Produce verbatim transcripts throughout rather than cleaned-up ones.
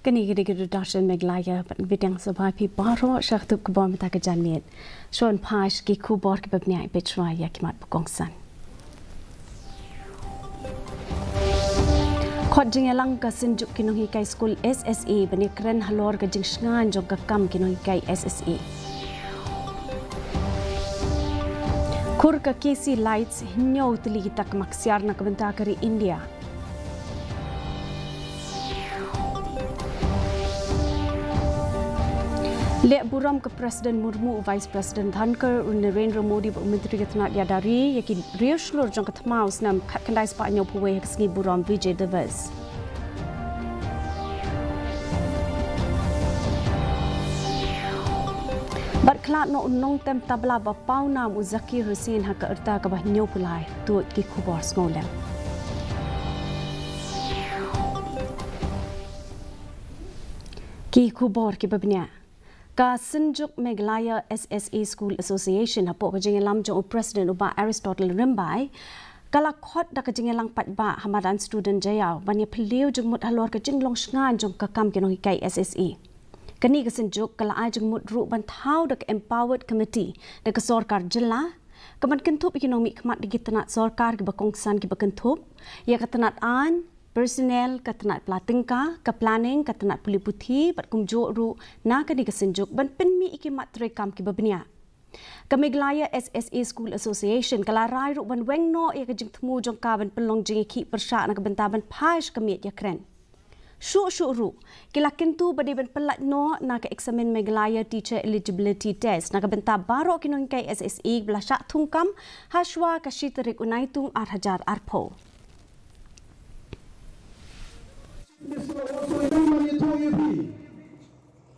Kane ka dei ka Doordarshan Meghalaya, bad bidang sngewbha phi baroh sha ka tup khubor mynta ka janmiet. Shon phash ki khubor kiba bniah, peit shuwa ïa ki mat ba kongsan. Khot jingïalang ka Synjuk ki Nonghikai Skul S S A ban ïakren halor ka jingshngaiñ jong ka kam ki nonghikai S S A. Khur ka Khasi Lights, hynñiew tylli ki takma ksiar na ka bynta ka ri India. Leh burom ka President Murmu, Vice President Dhankhar, u Narendra Modi bad u Myntri ka tnat ïada ri ïa ki riewshlur jong ka thma u snem khatkhyndai spah hynñiewphew wei ha ka sngi burom Vijay Diwas. Bad khlad noh u nongtem tabla ba pawnam u Zakir Hussain ha ka rta kaba hynñiewphew lai. Tuid ki khubor sngewlem. Ki khubor kiba bniah. Ka Synjuk Meghalaya S S A School Association, hapoh ka jingïalam jong u President u Bah Aristotle Rymbai, ka la khot da ka jingïalang paidbah ha madan Student Jaïaw ban ïaphylliew jingmut halor ka jinglong shngaiñ jong ka kam ki nonghikai S S A. Kane ka synjuk ka la ai jingmut ruh ban thaw da ka Empowered Committee da ka sorkar jylla, ka ban kynthup ïa ki nongmihkhmat da ki tnat sorkar kiba kongsan kiba kynthup ïa ka tnat aiñ, personnel, ka tnat pla tyngka, ka planning, ka tnat pule puthi, bad kumjuh ruh na kane ka synjuk ban pynmih ïa ki mat treikam kiba bniah. Ka Meghalaya S S A School Association ka la rai ruh ban weng noh ïa ka jingthmu jong ka ban pynlong jingïakhih pyrshah na ka bynta ban phai sha ka miej ïakren. Shuh shuh ruh, ki la kyntu ba dei ban pyllait noh na ka Examine Meghalaya Teacher Eligibility Test na ka bynta baroh ki nonghikai S S A ba la shah thungkam ha shuwa ka shi tarik u Naitung ar hajar arphew.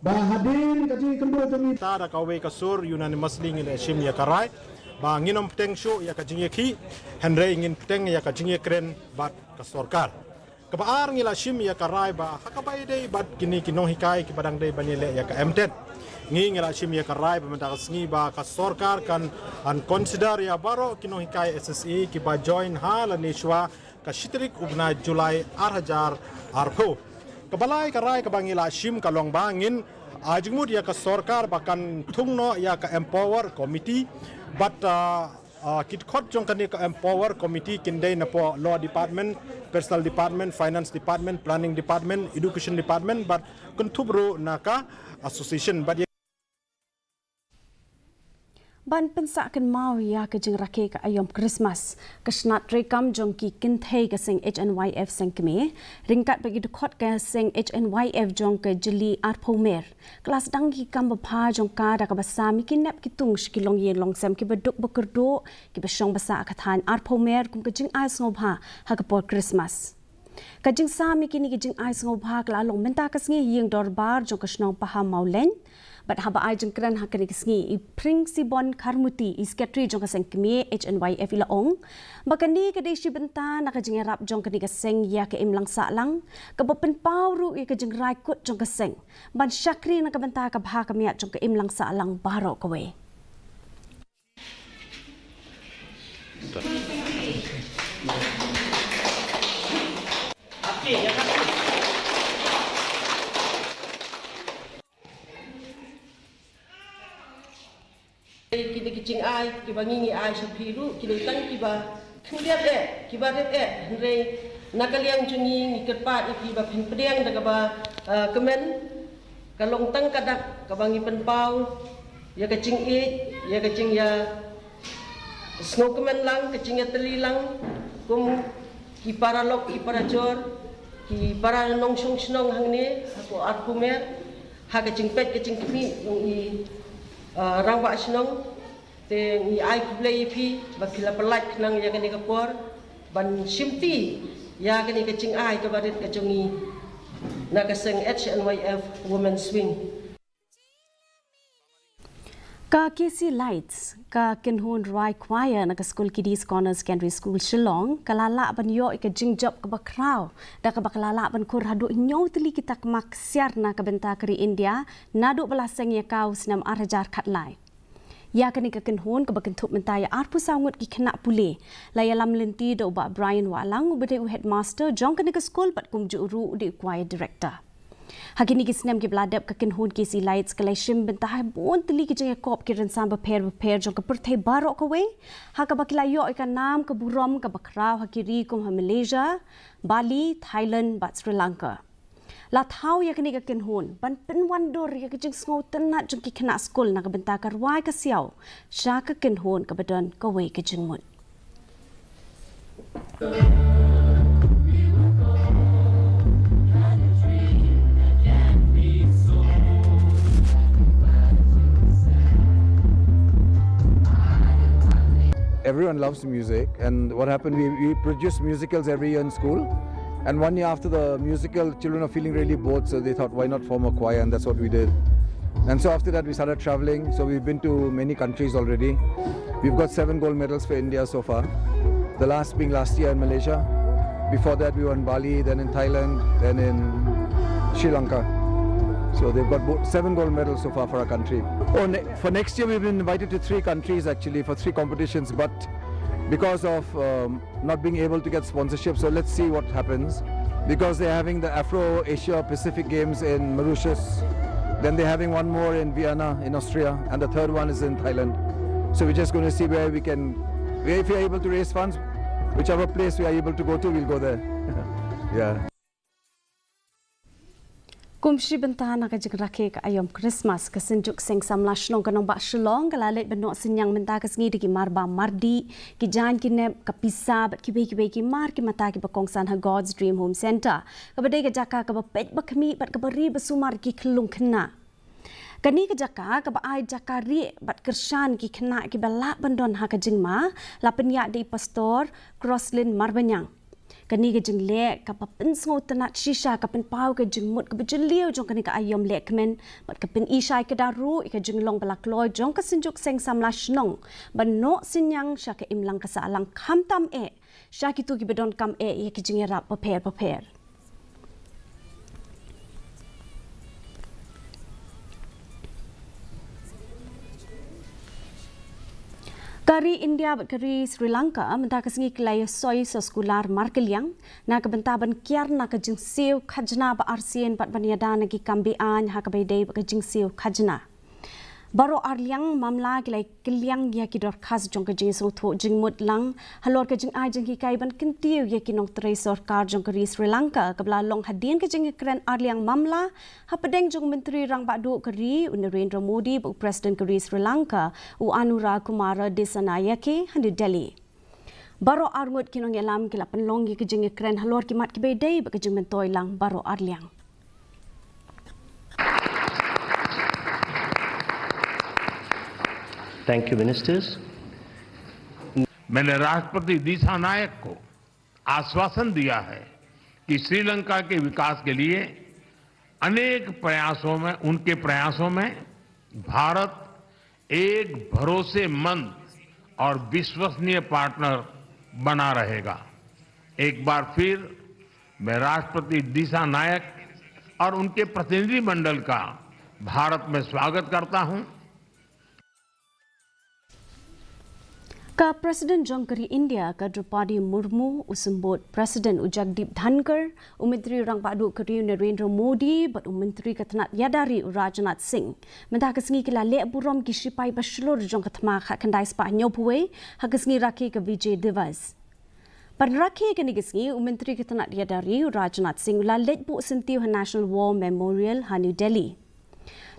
Ba hadien ka jingkynduh jong ngi, ta da kawei ka sur unanimously ngi la shim ïa ka rai ba ngin ym bteng shuh ïa ka jingïakhih, hynrei ngin bteng ïa ka jingïakren bad ka sorkar. Kaba ar, ngi la shim ïa ka rai ba ha kaba ïadei bad kine ki nonghikai kiba dang dei ban ïaleh ïa ka MTET, ngi ngi la shim ïa ka rai ba mynta ka sngi ba ka sorkar kan, kan consider ïa baroh ki nonghikai S S A kiba join ha lane shuwa ka shi tarik u bnai July ar hajar arphew. Kaba lai ka rai kaba ngi la shim ka long ba ngin ai jingmut ïa ka sorkar ba kan thung noh ïa ka Empower Committee, bad, ah, ah, ki dkhot jong kane ka Empower Committee kin dei na poh Law Department, Personnel Department, Finance Department, Planning Department, Education Department, bad kynthup ruh na ka Association. Bad ïa Ban pynsah kynmaw ïa ka jingrakhe ka aïom Christmas, ka snat treikam jong ki kynthei ka seng H N Y F Seng Kmie, ryngkat bad ki dkhot ka seng H N Y F jong ka Jylliew Arphew Mer, ka la sdang ki kam babha jong ka da kaba sam ïa ki nep ki tung sha ki longïing longsem kiba duk ba kyrduh, kiba shong ba sah ha ka thaiñ Arphew Mer kum ka jingai sngewbha ha ka por Christmas. Ka jingsam ïa kine ki jingai sngewbha ka la long mynta ka sngi ha ïing dorbar jong ka shnong Pahammawlein. Bad haba ai jingkren ha kane ka sngi, i Phringsibon Kharmuti, i Secretary jong ka Seng Kmie H N Y F, i la ong ba kane ka dei shi bynta na ka jingïarap jong kane ka seng ïa ka imlang sahlang, kaba pynpaw ruh ïa ka jingrai kut jong ka seng ban shakri na ka bynta ka bha ka miat jong ka imlang sahlang baroh kawei. Kine ki jingai kiba ngi ngi ai sha phi ruh ki dei tang kiba khyndiat eh, kiba rit eh, hynrei na ka liang jong ngi ngi kyrpad ïa phi ba phin pdiang da kaba, eh, kmen. Ka long tang ka dak kaba ngi pynpaw ïa ka jingïeit, ïa ka jingïa sngewkmen lang, ka jingïatylli lang kum ki paralok, ki parajor, ki para nongshong shnong hangne hapoh Arphew Mer, ha ka jingpeit ka jingkhmih jong i, ah, rangbah shnong. Te ngi ai khublei ïa phi ba phi la pyllait khnang ïa kane ka por ban shimti ïa kane ka jingai kaba rit ka jong ngi na ka seng H N Y F Women's Wing. Ka Khasi Lights, ka kynhun rwai choir na ka skul Kiddies Corner Secondary School Shillong, ka la lah ban ïoh ïa ka jingjop kaba khraw da kaba ka la lah ban khur haduh hynñiew tylli ki takma ksiar na ka bynta ka ri India naduh ba la seng ïa ka u snem ar hajar khatlai. Ïa kane ka kynhun kaba kynthup mynta ïa arphew saw ngut ki khynnah pule, la ïalam lynti da u Bah Brian Wahlang uba dei u headmaster jong kane ka skul bad kumjuh ruh u dei u choir director. Ha kine ki snem kiba la dep, ka kynhun Khasi Lights ka la shim bynta ha bun tylli ki jingïakop ki rynsan bapher bapher jong ka pyrthei baroh kawei, ha kaba ki la ïoh ïa ka nam ka burom kaba khraw ha ki ri kum ha Malaysia, Bali, Thailand bad Sri Lanka. La thaw ïa kane ka kynhun ban pynwandur ïa ka jingsngewtynnat jong ki khynnah skul na ka bynta ka rwai ka siaw sha ka kynhun kaba don kawei ka jingmut. Everyone loves music, and what happened, we, we produce musicals every year in school. And one year after the musical, children are feeling really bored, so they thought, why not form a choir? And that's what we did. And so after that, we started traveling. So we've been to many countries already. We've got seven gold medals for India so far. The last being last year in Malaysia. Before that, we were in Bali, then in Thailand, then in Sri Lanka. So they've got bo- seven gold medals so far for our country. Oh, ne- for next year, we've been invited to three countries actually for three competitions, but because of um, not being able to get sponsorship, so let's see what happens. Because they're having the Afro Asia Pacific Games in Mauritius, then they're having one more in Vienna, in Austria, and the third one is in Thailand. So we're just going to see where we can, if we're able to raise funds, whichever place we are able to go to, we'll go there. Yeah. Kum shi bynta na ka jingrakhe ka aïom Christmas, ka Synjuk Seng Samla Shnong ka Nongbah Shillong ka la leit ban noh synñiang mynta ka sngi da ki marbam mardih, ki jaiñ ki nep, ka pisa bad kiwei kiwei ki mar ki mata kiba kongsan ha God's Dream Home Centre, kaba dei ka jaka kaba peit ba khmih bad kaba ri ba sumar ki khyllung khynnah. Kane ka jaka kaba ai jaka rieh bad kyrshan ki khynnah kiba lah ban don ha ka jingma, la pynïaid da i Pastor Crosslyn Marbaniang. Kane ka jingleh kaba pynsngewtynnat shisha ka pynpaw ka jingmut kaba jylliew jong kane ka aïom lehkmen bad ka pyni shai kdar ruh ïa ka jinglong ba la kloi jong ka Synjuk Seng Samla Shnong ban noh synñiang sha ka imlang ka sahlang khamtam eh sha kito kiba donkam eh ïa ki jingïarap bapher bapher. Ka ri India bad ka ri Sri Lanka mynta ka sngi ki la ïasoi soskular markylliang na ka bynta ban kiar na ka jingsiew khajna ba arsien bad ban ïada na ki kam be-aiñ ha kaba ïadei bad ka jingsiew khajna. Baroh arliang mamla ki la kylliang ïa ki dorkhas jong ka jingsngewthuh jingmut lang halor ka jingai jinghikai ban kyntiew ïa ki nongtrei sorkar jong ka ri Sri Lanka kaba la long hadien ka jingïakren arliang mamla hapdeng jong u Myntri Rangbah Duh ka ri u Narendra Modi bad u President ka ri Sri Lanka u Anura Kumara Dissanayake ha New Delhi. Baroh arngut ki nongïalam ki la pynlong ïa ka jingïakren halor ki mat kiba ïadei bad ka jingmyntoi lang baroh arliang. Thank you, ministers. मैंने राष्ट्रपति दिशा नायक को आश्वासन दिया है कि श्रीलंका के विकास के लिए अनेक प्रयासों में, उनके प्रयासों में भारत एक भरोसेमंद और विश्वसनीय पार्टनर बना रहेगा। एक बार फिर मैं राष्ट्रपति दिशा नायक और उनके प्रतिनिधिमंडल का भारत में स्वागत करता हूं। Ka President jong ka ri India ka Droupadi Murmu, u Symbud President u Jagdeep Dhankhar, u Myntri Rangbah Duh ka ri u Narendra Modi bad u Myntri ka tnat ïada ri u Rajnath Singh mynta ka sngi ki la leh burom ki shipai ba shlur jong ka thma khatkhyndai spah hynñiewphew wei ha ka sngi rakhe ka Vijay Diwas. Ban rakhe kane ka sngi, u Myntri ka tnat ïada ri u Rajnath Singh u la leit buh syntiew ha National War Memorial ha New Delhi.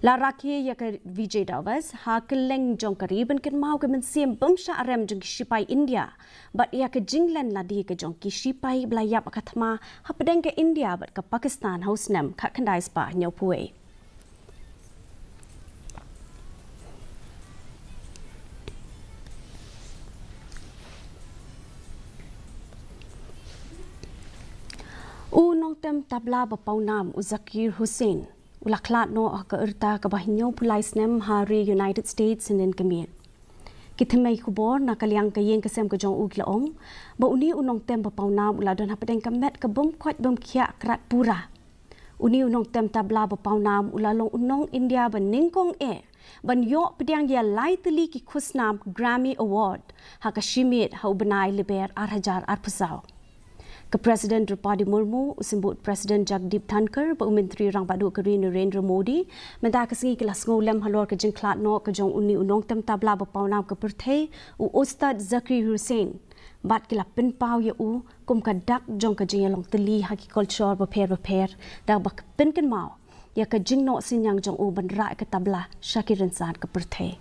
La rakhe ïa ka Vijay Diwas ha kylleng jong ka ri ban kynmaw ka mynsiem bym shah rem jong ki shipai India bad ïa ka jinglen lade ka jong ki shipai ba la ïap ha ka thma hapdeng ka India bad ka Pakistan ha u snem khatkhyndai spah hynñiewphew wei. U nongtem tabla ba pawnam u Zakir Hussain u la khlad noh ha ka rta kaba hynñiewphew lai snem ha ri United States hynnin ka miet. Ki thymmei khubor na ka liang ka ïing ka sem ka jong u ki la ong ba une u nongtem ba pawnam u la don hapdeng ka met ka bym koit bym khiah krat pura. Une u nongtem tabla ba pawnam u la long u nong India ba nyngkong eh ban ïoh pdiang ïa lai tylli ki khusnam Grammy Award ha ka shi miet ha u bnai Lber ar hajar arphew saw. Ka President Droupadi Murmu, u Symbud President Jagdeep Dhankhar, bad u Myntri Rangbah Duh ka ri Narendra Modi, mynta ka sngi ki la sngewlem halor ka jingkhlad noh ka jong une u nongtem tabla ba pawnam ka pyrthei, u Ustad Zakir Hussain. Bad ki la pynpaw ïa u kum ka dak jong ka jingïalong tylli ha ki culture bapher bapher, da ba pynkynmaw ïa ka jingnoh synñiang jong u ban rah ka tabla sha ki rynsan ka pyrthei.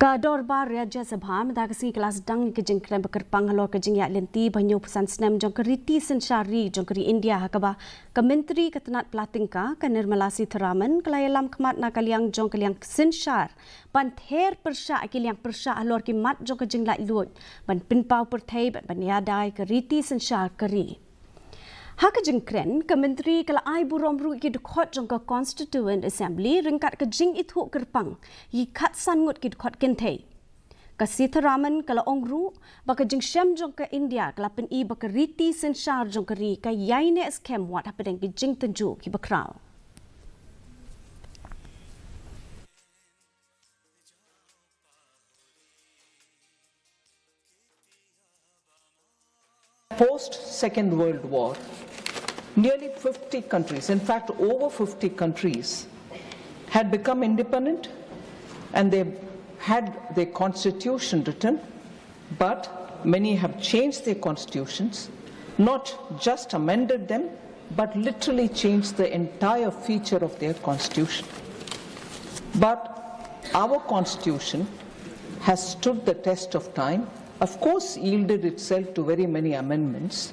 Ka Dorbar Rajya Sabha mynta ka sngi ka la sdang ïa ka jingkren ba kyrpang halor ka jingïaid lynti ba hynñiewphew san snem jong ka riti synshar ri jong ka ri India, ha kaba ka Myntri ka tnat pla tyngka, ka Nirmala Sitharaman, ka la ïalam khmat na ka liang jong ka liang synshar ban ther pyrshah ki liang pyrshah halor ki mat jong ka jinglaitluid ban pynpaw pyrthei bad ban ïada ïa ka riti synshar ka ri. Ha ka jingkren, ka Myntri ka la ai burom ruh ïa ki dkhot jong ka Constituent Assembly ryngkat ka jingithuh kyrpang ïa ki khatsan ngut ki dkhot kynthei. Ka Sitharaman ka la ong ruh ba ka jingshem jong ka India ka la pyni ba ka riti synshar jong ka ri ka ïaineh skhem wat hapdeng ki jingtynjuh kiba khraw. Post Second World War, nearly fifty countries, in fact, over fifty countries, had become independent and they had their constitution written, but many have changed their constitutions, not just amended them, but literally changed the entire feature of their constitution. But our constitution has stood the test of time, of course, yielded itself to very many amendments.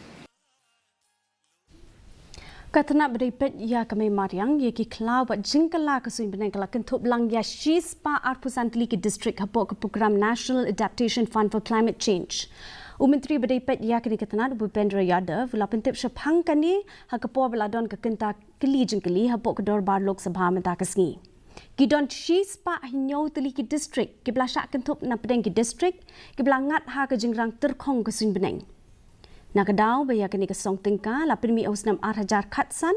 Ka tnat ba dei peit ïa ka mei mariang ïa ki khlaw bad jingkylla ka suiñ bneng ka la kynthup lang ïa shispah arphew san tylli ki district hapoh ka program National Adaptation Fund for Climate Change. U Myntri ba dei peit ïa kane ka tnat, u Bhupendra Yadav, u la pyntip shaphang kane ha ka por ba la don ka kynta kylli jingkylli hapoh ka dorbar Lok Sabha mynta ka sngi. Ki don shispah hynñiew tylli ki district kiba la shah kynthup na pdeng ki district kiba la ngat ha ka jingrang tyrkhong ka suiñ bneng. Na ka daw ba ïa kane ka song tyngka la pynmih ha u snem ar hajar khatsan,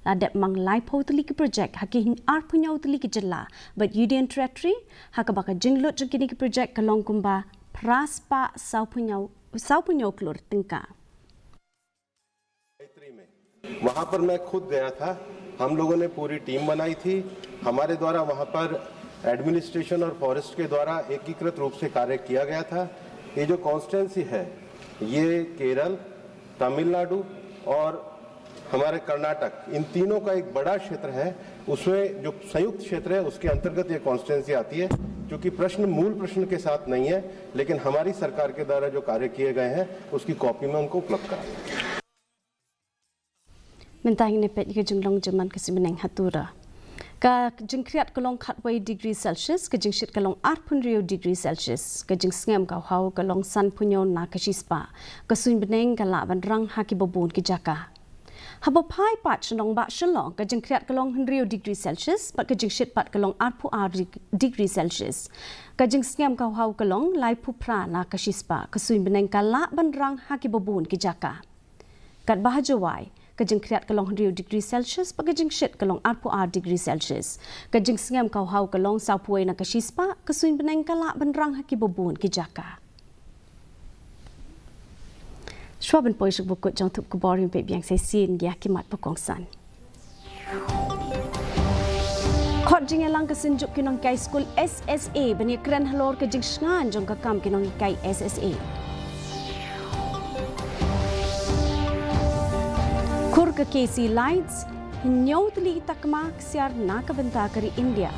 la dep mang laiphew tylli ki project ha ki arphew hynñiew tylli ki jylla bad Union Territory, ha kaba ka jinglut jong kine ki project ka long kumba phra spah sawphew hynñiew, sawphew hynñiew klur tyngka. गायत्री में, वहां पर मैं खुद गया था। हम लोगों ने पूरी टीम बनाई थी। हमारे द्वारा वहां पर एडमिनिस्ट्रेशन और फॉरेस्ट के द्वारा एकीकृत रूप से कार्य किया गया था। ये जो कॉन्स्टिट्यूएंसी है, ये केरल, तमिलनाडु और हमारे कर्नाटक, इन तीनों का एक बड़ा क्षेत्र है। उसमें जो संयुक्त क्षेत्र है, उसके अंतर्गत ये कॉन्स्टिट्यूएंसी आती है। क्योंकि प्रश्न मूल प्रश्न के साथ नहीं है, लेकिन हमारी सरकार के द्वारा जो कार्य किए गए हैं, उसकी कॉपी मैं उनको उपलब्ध कराऊंगा। Mynta ngin ïa peit ïa ka jinglong jingman ka suiñ bneng ha Tura. Ka jingkhriat ka long khatwei degree Celsius, ka jingshit ka long arphew hynriew degree Celsius, ka jingsngem ka haw ka long sanphew hynñiew na ka shispah. Ka suiñ bneng ka lah ban rang ha kiba bun ki jaka. Haba phai pat sha nongbah Shillong, ka jingkhriat ka long hynriew degree Celsius bad ka jingshit pat ka long arphew ar degree Celsius. Ka jingsngem ka haw ka long laiphew phra na ka shispah. Ka suiñ bneng ka lah ban rang ha kiba bun ki jaka. Katba ha Jowai, ka jingkhriat ka long hynriew degree Celsius bad ka jingshit ka long arphew ar degree Celsius. Ka jingsngem ka haw ka long sawphew wei na ka shispah, ka suiñ bneng ka lah ban rang ha kiba bun ki jaka. Shuwa ban poi sha kaba kut jong thup khubor, ngin peit biang sa shisien ïa ki mat ba kongsan. Khot jingïalang ka synjuk ki nonghikai skul S S A ban ïakren halor ka jingshngaiñ jong ka kam ki nonghikai S S A. Khur ka K C Lights, hynñiew tylli ki takma ksiar na ka bynta ka ri India.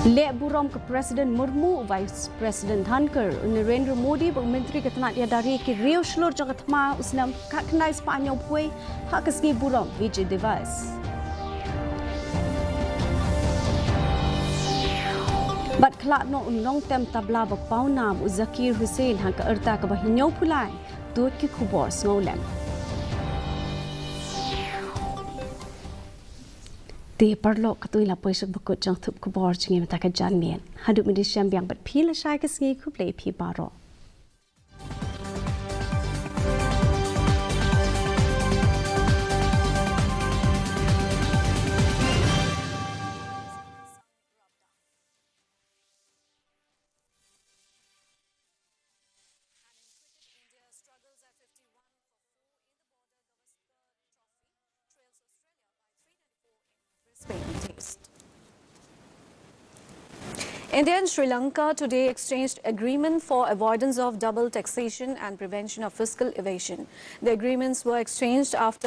Leh burom ka President Murmu, Vice President Dhankhar, u Narendra Modi bad u Myntri ka tnat ïada ri ki riew shlur jong ka thma u snem khatkhyndai spah hynñiewphew wei ha ka sngi burom Vijay Diwas. Bad khlad noh u nongtem tabla ba pawnam u Zakir Hussain ha ka rta kaba hynñiewphew lai. Tuid ki khubor sngewlem. Te paralok, katto ngi la poi sha kaba kut jong thup khubor jong ngi mynta ka janmiet. Haduh mynta shem biang bad phi lashai ka sngi, khublei phi baroh. payment taste. India and Sri Lanka today exchanged agreement for avoidance of double taxation and prevention of fiscal evasion. The agreements were exchanged after